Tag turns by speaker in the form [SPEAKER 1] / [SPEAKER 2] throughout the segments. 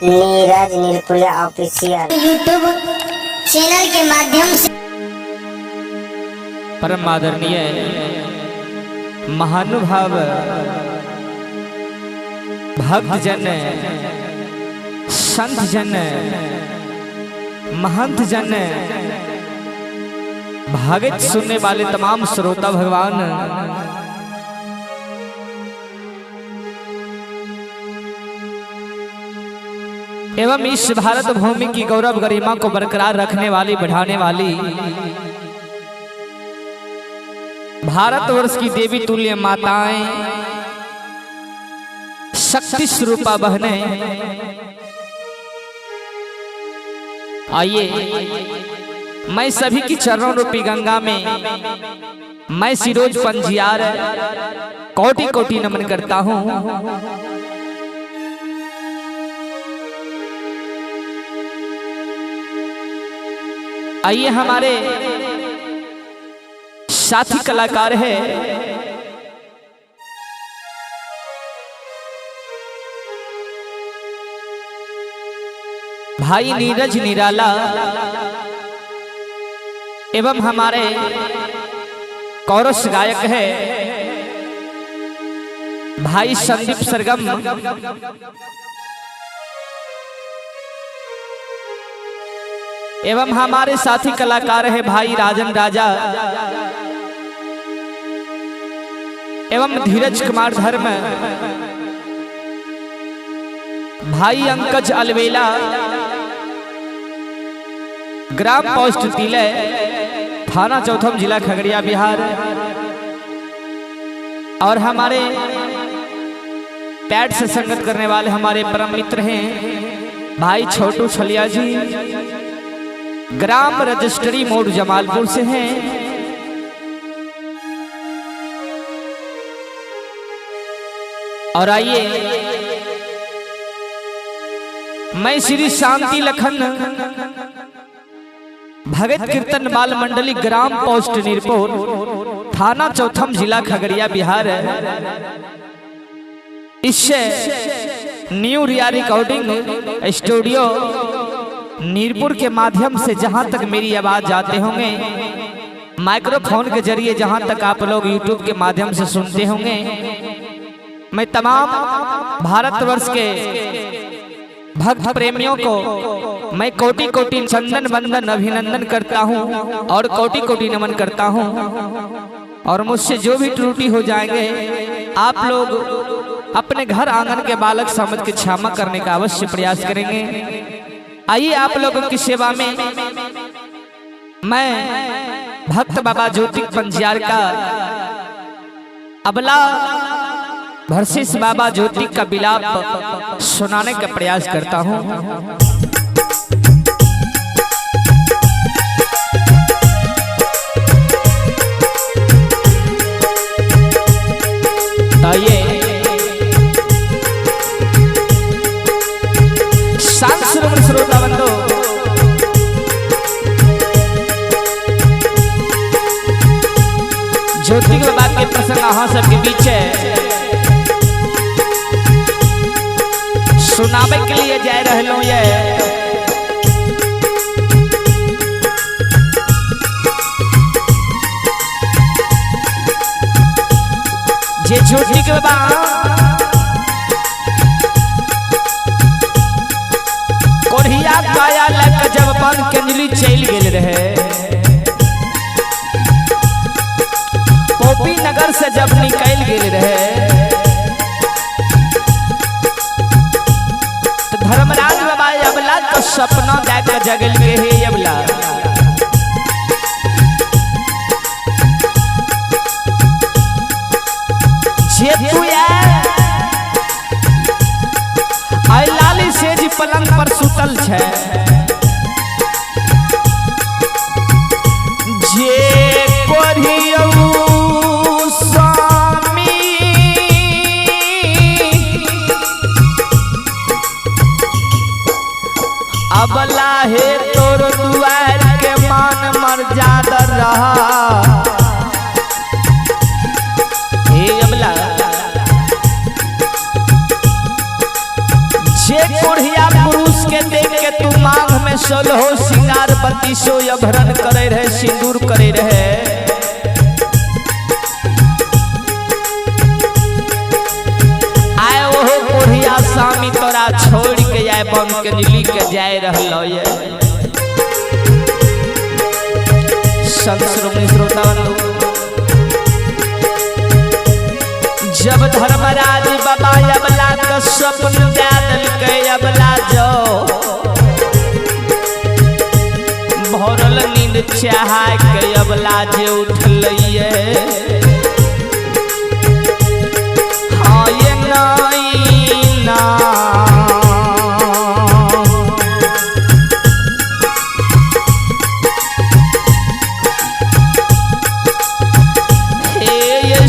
[SPEAKER 1] Neeraj Nirpuriya official
[SPEAKER 2] YouTube channel के माध्यम से
[SPEAKER 3] परम आदरणीय महानुभाव भक्तजन संत जन महंत जन भगत सुनने वाले तमाम श्रोता भगवान, एवं इस भारत भूमि की गौरव गरिमा को बरकरार रखने वाली, बढ़ाने वाली भारतवर्ष की देवी तुल्य माताएं, शक्ति स्वरूपा बहने, आइए मैं सभी की चरणों रूपी गंगा में मैं सिरोज पंजियार कोटि कोटि नमन करता हूं। आइए हमारे साथी कलाकार है भाई नीरज निराला एवं हमारे कौरस गायक है भाई संदीप सरगम। एवं हमारे साथी कलाकार है भाई राजन राजा एवं धीरज कुमार धर्म, भाई अंकज अलवेला, ग्राम पोस्ट तिले, थाना चौथम, जिला खगड़िया, बिहार। और हमारे पैड से संगत करने वाले हमारे परम मित्र हैं भाई छोटू छलिया जी, ग्राम रजिस्ट्री मोड़ जमालपुर से हैं। और आइए मैं श्री शांति लखन भगत कीर्तन बाल मंडली, ग्राम पोस्ट नीरपुर, थाना चौथम, जिला खगड़िया, बिहार। इससे न्यू रिया रिकॉर्डिंग स्टूडियो नीरपुर के माध्यम से जहां तक मेरी आवाज जाते होंगे, माइक्रोफोन के जरिए जहां तक आप लोग यूट्यूब के माध्यम से सुनते होंगे, मैं तमाम भारतवर्ष के भक्त प्रेमियों को मैं कोटि कोटि चंदन बंदन अभिनंदन करता हूं और कोटि कोटि नमन करता हूं। और मुझसे जो भी त्रुटि हो जाएंगे आप लोग अपने घर आंगन के बालक समझ के क्षमा करने का अवश्य प्रयास करेंगे। आइए आप लोगों की सेवा में मैं भक्त बाबा ज्योति पंजियार का अबला भरसिस बाबा ज्योति का विलाप सुनाने का प्रयास करता हूं। आइए शांत श्रवण श्रोता बंधु, ज्योति बाबा के प्रसंग अहाँ सबके बीच है सुनावे के लिए जा रहलहुँ ये। जे ज्योति के बाबा कोढ़िया काया लग जब अपन कंजली चल गेल रहे, पोपी नगर से जब निकल गेल रहे, तो धर्मराज बाबा अबला तो सपना देख के जगल के हे अबला। जे तू आई लाली सेज पलंग पर सुतल छे, जे कोरियऊ स्वामी अबला हे तोर दुआर के मान मर्यादा रहा। हे अबला जे कोढ़िया पुरुष के देख के तू मांग में सोलहो सिंगार बत्तीसो अभरण करे रहे, सिंदूर करे रहे। आए ओहो कोढ़िया स्वामी तोरा छोड़ के आए बन के नीली के जाए रहलो ये। संत श्रोमणी श्रोता बंधु, जब धर्मराज बाबा अबला के स्वप्न दे देलकै, अबला जो भरल नींद चाह के अबला जे उठलैये। हाँ ये नहीं ना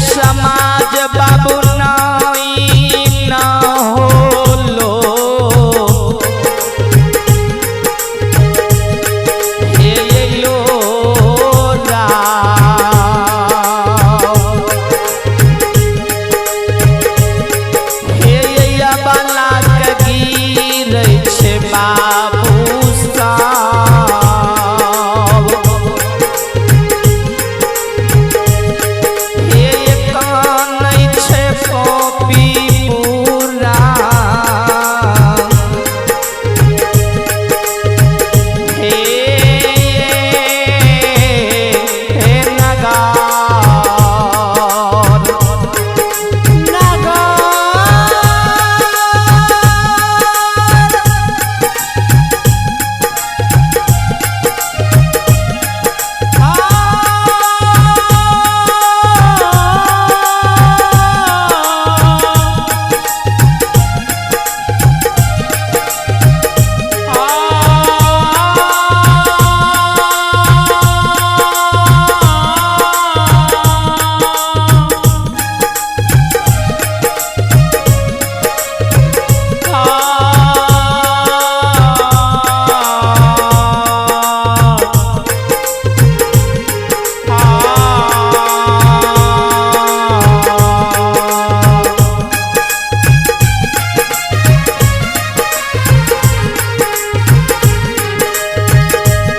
[SPEAKER 3] समाज बाबू नाई ना होलो, हे लो राम, हे अबला के गिरै छै बाबू साहब, हे कानै छै पपी पूरा, हे हे नगार नगार।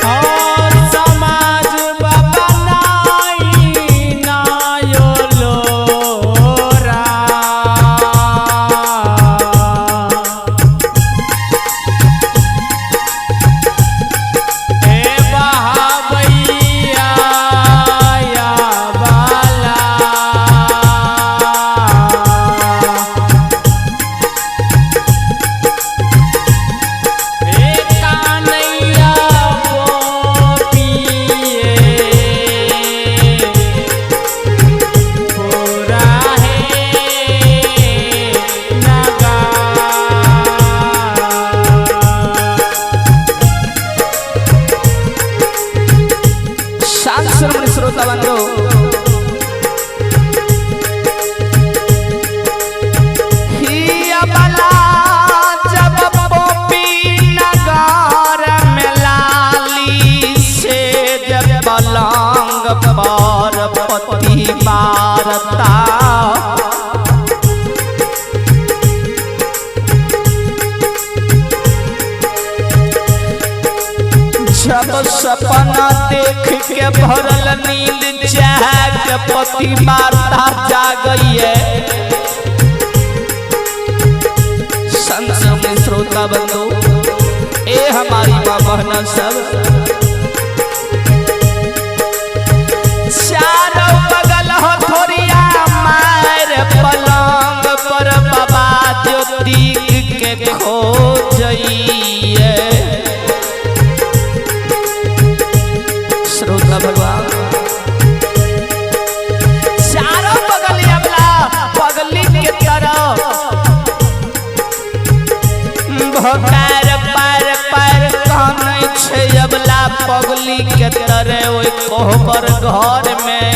[SPEAKER 4] और समाज बाबा नाई नायो लोरा, हे बहाबैया या बाला, हे कानैया गोपिए पूरा है नगा।
[SPEAKER 3] शांत श्रवण श्रोता बंधु, ही अबला जब पोपी नगार में लाली से जब पलंग पर पति बारता, जब सपना देख के भरल नींद चाह के पति माता जागइए। संत श्रोमणी श्रोता बंधु, ए हमारी माँ बहना सब, चारों बगल हथोरिया मार पलंग पर बाबा ज्योति के खोजइए। श्रोता भगवान, चारों बगल अबला पगली के तरह भोकार पार पार कानै छै अबला पगली के तरह ओइ कोहबर घर में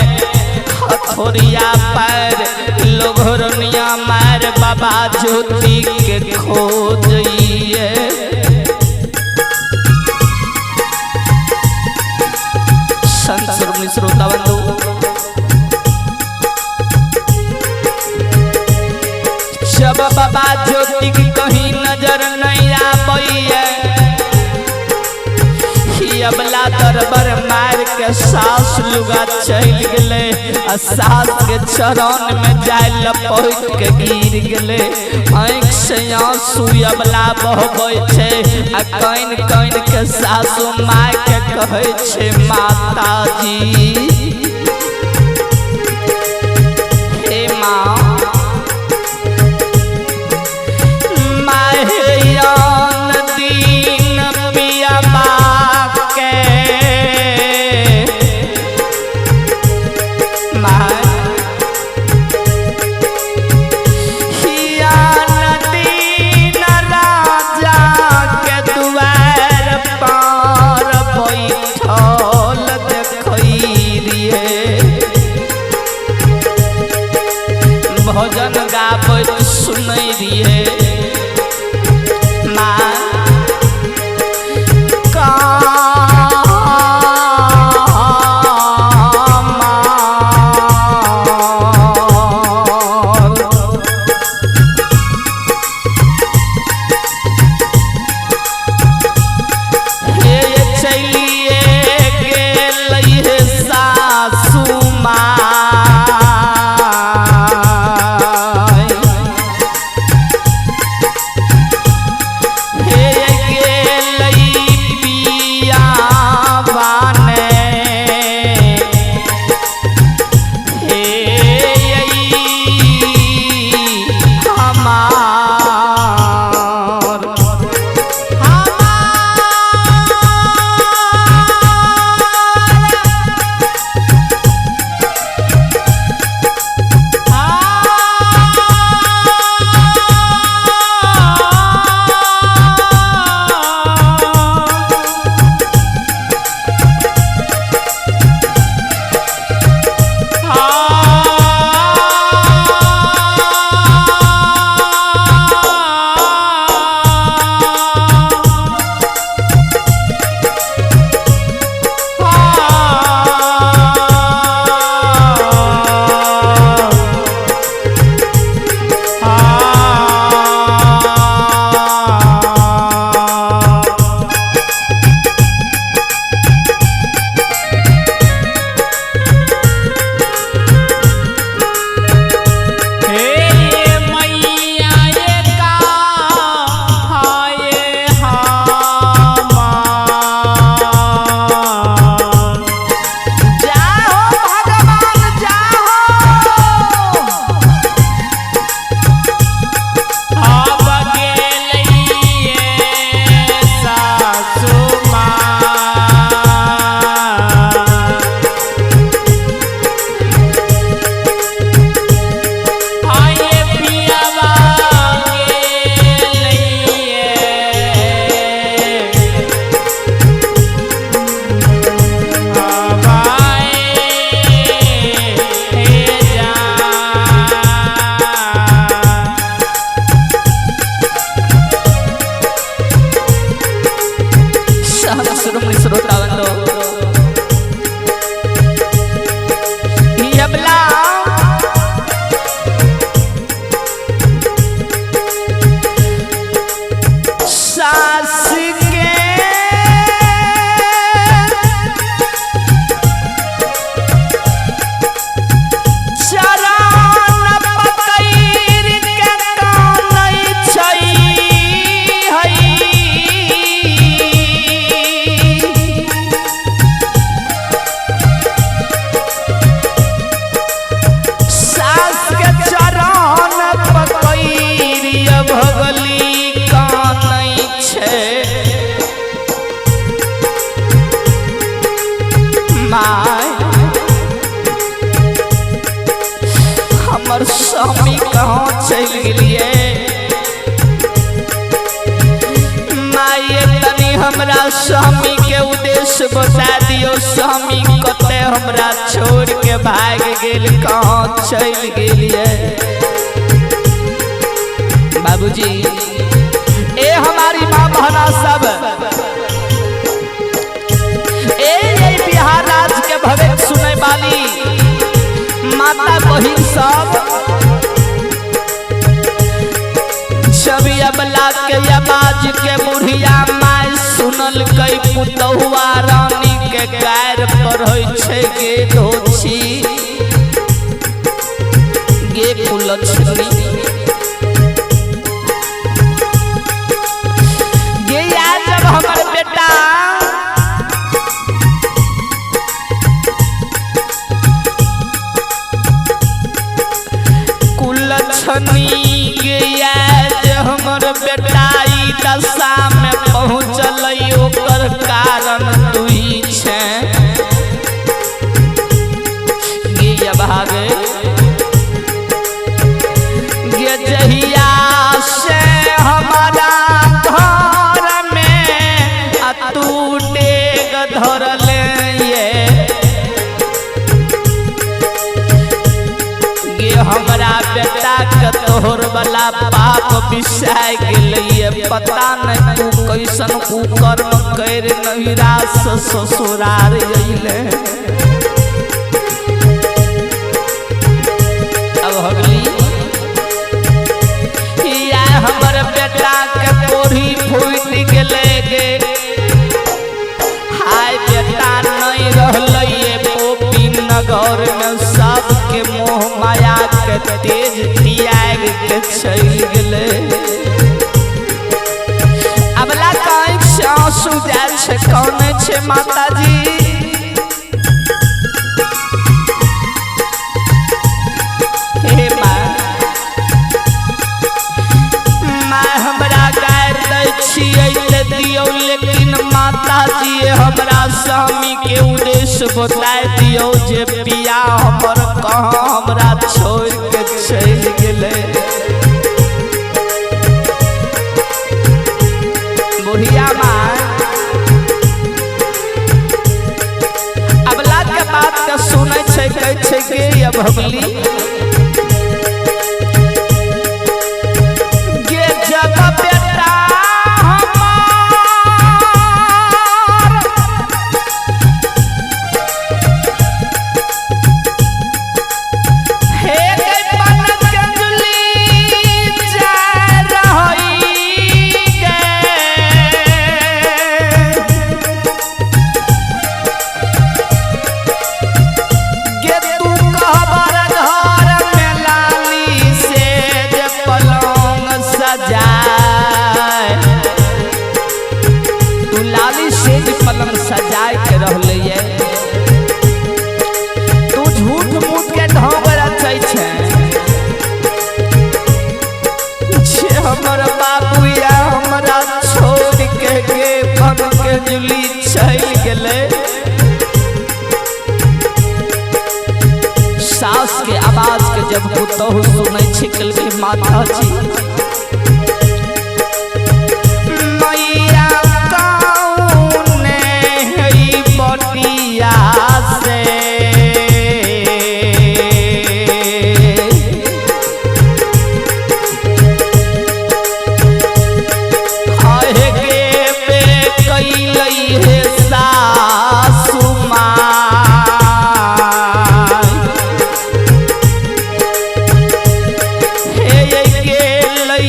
[SPEAKER 3] हथोरिया पैर लोघरनिया मार बाबा ज्योति के खोजइए। संत श्रोमणी श्रोता बंधु, जब बाबा ज्योति की कहीं नजर नहीं आवे दरबर मार के सास लुगा चल गए आ सास के चरण में जाय लपट के गिर गए। आँख से आंसू अबला बहबै छै आ कान कान के सासू माय के कहै छै माताजी हे माँ माहयान दीन पियाबा के माहयान दीन राजा के दुआर पर बैठल देखै रिये भजन गाबैत सुनै रिये। माँ कामार हे चलिए गेलै हे सासू माय हे गेलै पिया बाने हे हमार
[SPEAKER 4] हे मैया ये का हाय हमार
[SPEAKER 3] जाहो भगवान जाहो
[SPEAKER 4] अब गेलैये सासू माँ। आये पियावा गेलैये। अब आए हे जा।
[SPEAKER 3] सहस्रमणि श्रोता बंधो यबला सास के चरण पकैर के कानै छै है। सास के चरण पकैर भगली कानै छै माय हमर स्वामी कहाँ चलि गेलियै माय तनी हमरा स्वामी के उद्देश्य बता दियौ स्वामी कते हमरा छोड़ के भागि गेल कहाँ चलि गेलियै। बाबूजी ए हमारी माँ बहना सब ए ए बिहार राज्य के भगत सुनै वाली माता बहिन सब छवि अबला के आवाज के बुढ़िया माय सुनल कई पुतहुआ रानी छै गे दोषी गे कुलक्षणी गे यार जब हमर बेटा कुलक्षणी गे यार जे हमर बेटा ई दशा में पहुँचल ओकर कारण तू ही छै गे अभागे गे जहिया से हमारा घर में आ तू डेग धरले ये गे हमरा बेटा के तोहर वाला पाप बिसाय गेलैये पता नहीं तू कैसन कुकर्म कर नहिरा से ससुरार अइले। अब हगली या हमर बेटा के कोढ़ी फूटि गेलै गे हाय बेटा नहीं रहलै पोपी नगर में सबके मोह माया के तेज त्याग के चलि गेलै। अबला कांख से आंसू जाइ छै कौने छै माताजी हे माँ माँ हमरा गारि दै छियै तऽ दियौ लेकिन माताजी हमरा स्वामी के उद्देश्य बताय दियौ जे पिया हमर कहाँ हमरा छोड़ि के चलि गेलै। बुढ़िया माँ अबला के बात के सुनै छै कहै छै गे अब हगली गे जब बेटा हमार हे गे बनकंजली जा रही गे गे तू कहबर घर में लाली से जे पलंग सजाए तू लाली से जे पलंग सजाए के रहले ये तू झूठ मूठ के ढोंग रचै छै जे हमर बाबू या हमरा छोड़ के गे बन के जुली चलि गेलै। सास के आवाज के जब पुतहु सुनै छै कहलकै माता जी मैया कौने है बटिया से आहे गे बे कैलै हे सासु माय हे गे लै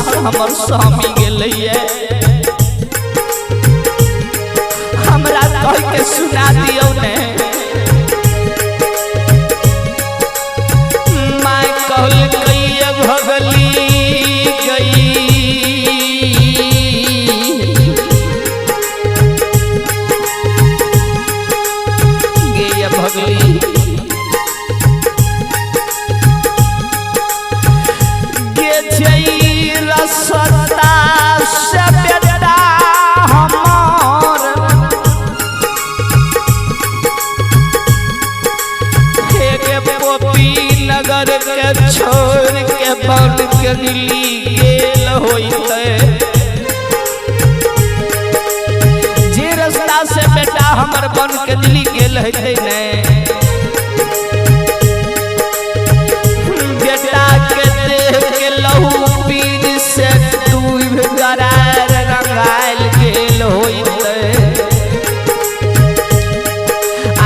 [SPEAKER 3] से हमर स्वामी गेलैये हमरा कह के सुना दियौ ने। माय कहलकै भगली गई गे भगली गे छै रसता से बेटा हमर हे गे पोपी नगर के छोड़ के बन के दिल्ली गेल होइते। जे रास्ता से बेटा हमर बन के दिल्ली गेल होइते ने बेटा के देह के लहू पीर से डूब गरार रंगायल गेल होइते।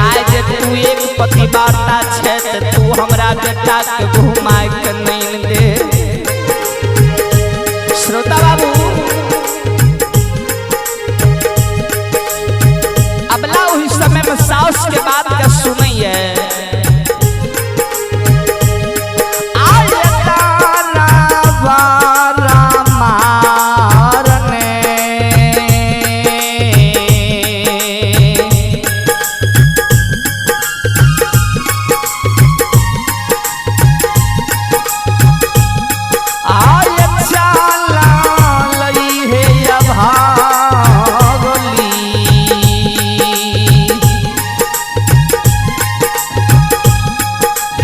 [SPEAKER 3] आज तू एक पतिवार्ता छै त तू हमरा बेटा के घुमाय के नहीं दे। श्रोता बाबू अबला ओहि समय में सास के बात के सुनैये। आय ताना बारा मारने आय चाला लई हे अभागली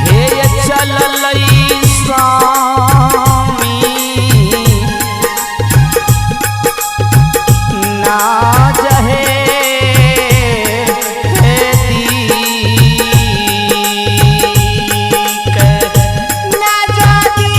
[SPEAKER 3] हे चललई स्वामी ना जहे हे दीक ना जादी।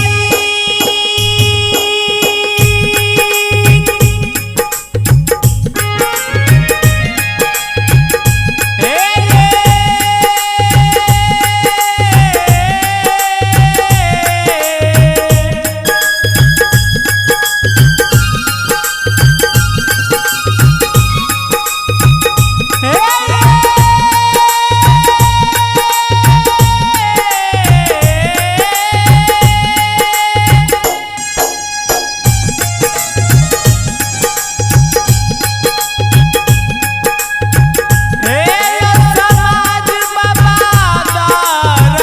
[SPEAKER 4] समाज बाबा दरबार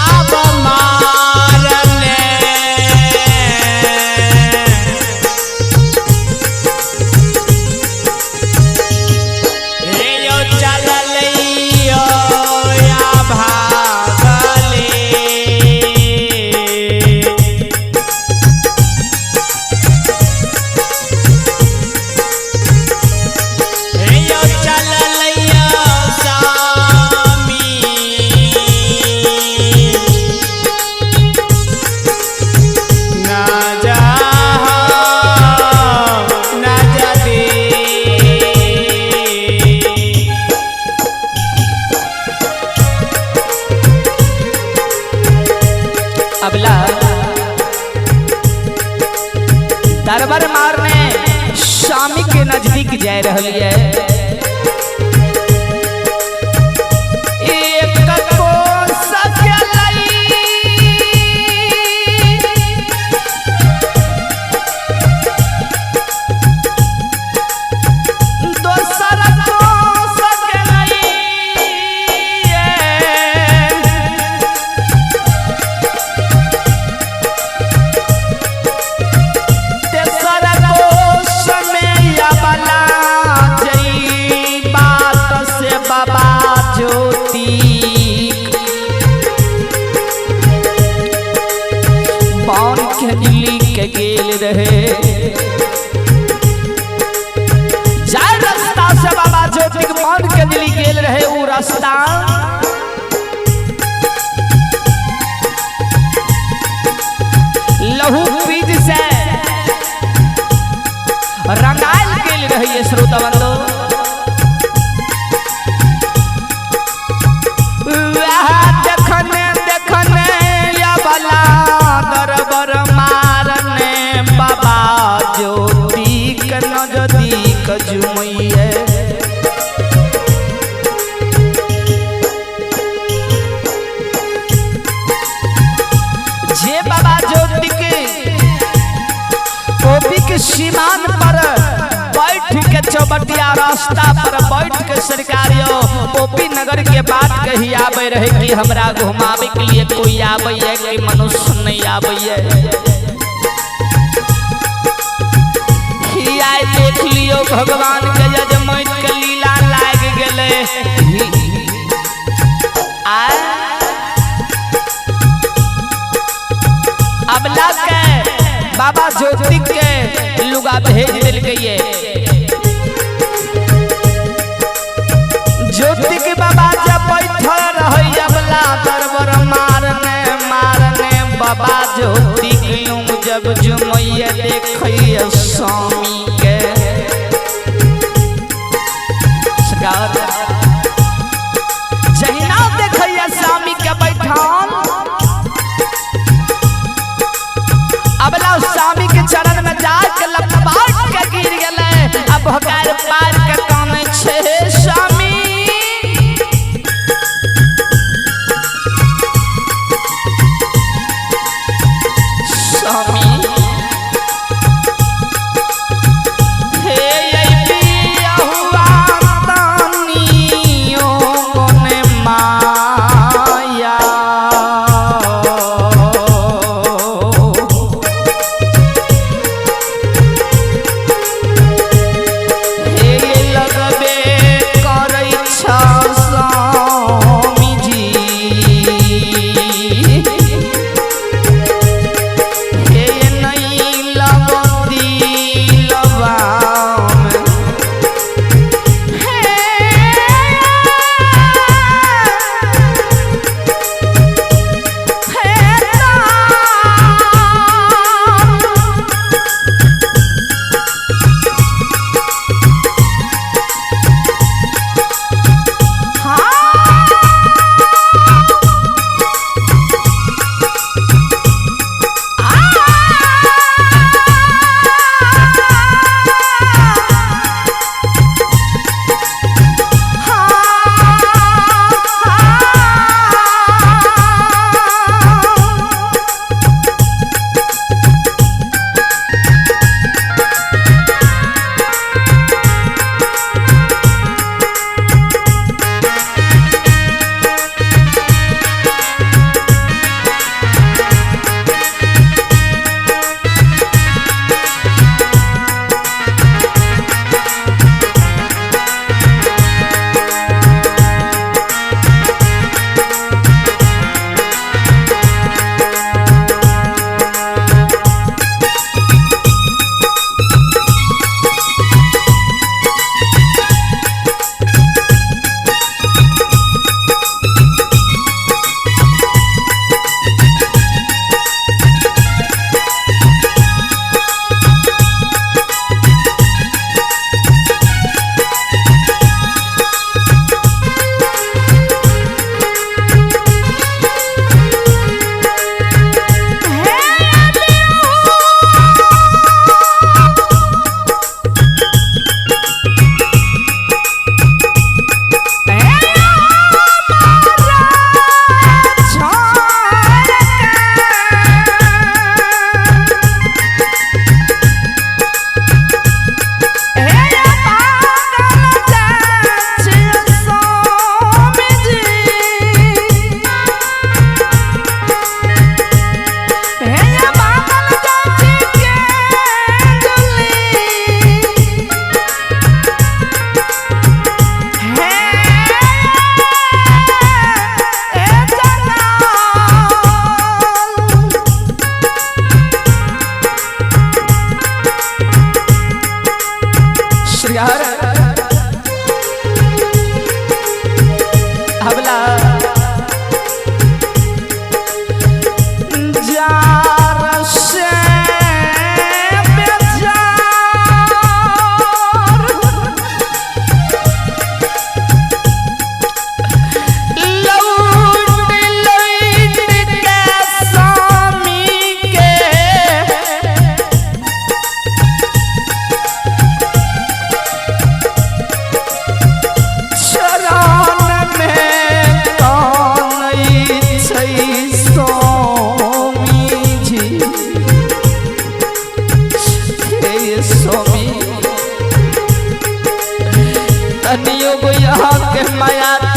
[SPEAKER 4] अब मारने हे यो चललैयो या भागले हे यो चललैयो स्वामी ना जा ना जा दे।
[SPEAKER 3] अबला दरबार मारने स्वामी के नजदीक जा रहल है। एक कोस गेलई दोसर कोस गेलई तेसर कोस में अबला जई बात से बाबा ज्योति बाण के दिल्ली के गेल रहे। जाय रास्ता से बाबा ज्योति के बाण के दिल्ली गेल रहे उ रास्ता लहू बीज से रंगायल गेल रही श्रोता बंधु। गोपी नगर के बात कही आवे रहे कि हमरा घुमावे के लिए कोई आवे है कि मनुष्य नहीं आवे है। ही आइ देख लियो भगवान के यजमैत के लीला लाग गेले। आय अब लग के बाबा ज्योति के लुगा भेज दिल गई। ज्योति के बाबा जब बैठल रहे अबला दरबर मारने मारने बाबा ज्योति क्यों जब जुमैया देखैया स्वामी के सरकार जहिना देखैया स्वामी के बैठल अबला स्वामी के चरण में जाके लपट के गिर गेलै। अब भगार पार के कानै छै स्वामी। स्वामी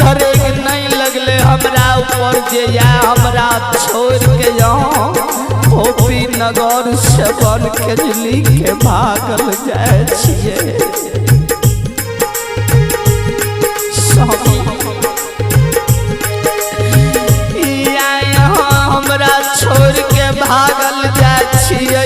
[SPEAKER 3] करे के नहीं लगले हमरा ऊपर जे या हमरा छोड़ के जाओ भोपी नगर से बन केजली के भागल जाए छिए। स्वामी या यहाँ हमरा छोड़ के भागल जाए छिए।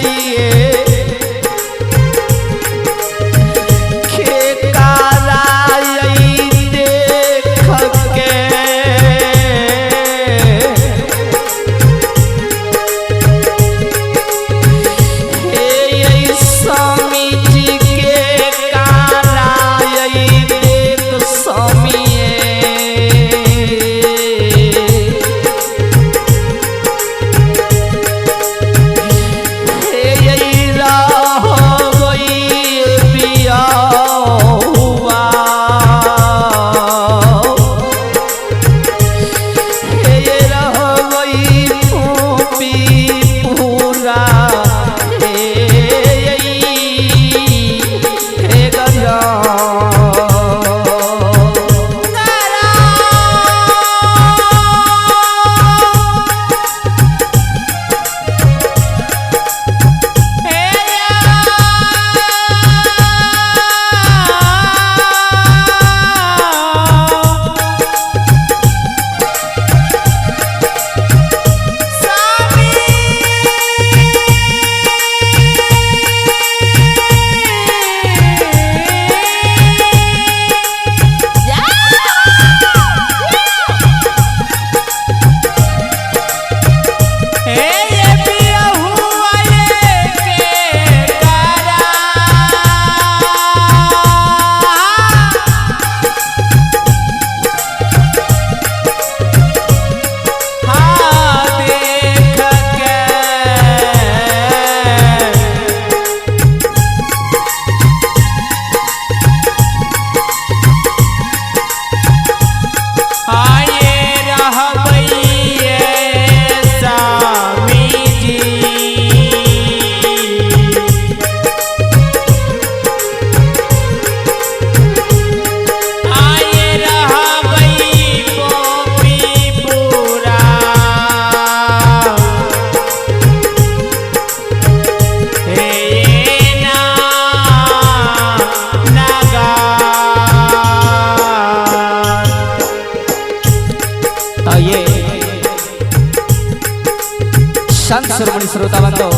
[SPEAKER 3] संत श्रोमणी श्रोता बंधो,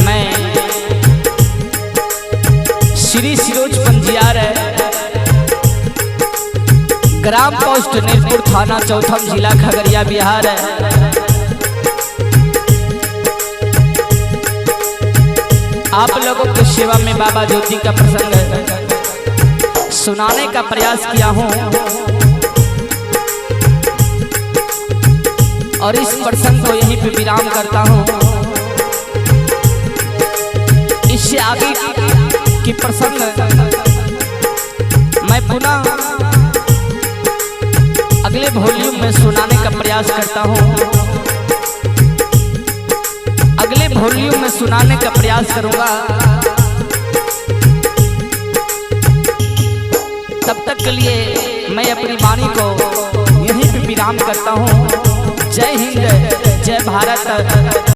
[SPEAKER 3] मैं श्री सिरोज पंजियार है, ग्राम पोस्ट नीरपुर, थाना चौथम, जिला खगड़िया, बिहार है। आप लोगों की सेवा में बाबा ज्योति का प्रसंग सुनाने का प्रयास किया हूँ और इस प्रसंग को यहीं पे विराम करता हूँ। इससे आगे की प्रसंग मैं पुनः अगले वॉल्यूम में सुनाने का प्रयास करता हूँ। अगले वॉल्यूम में सुनाने का प्रयास करूँगा। तब तक के लिए मैं अपनी वाणी को यहीं पे विराम करता हूँ। जय हिंद, जय भारत।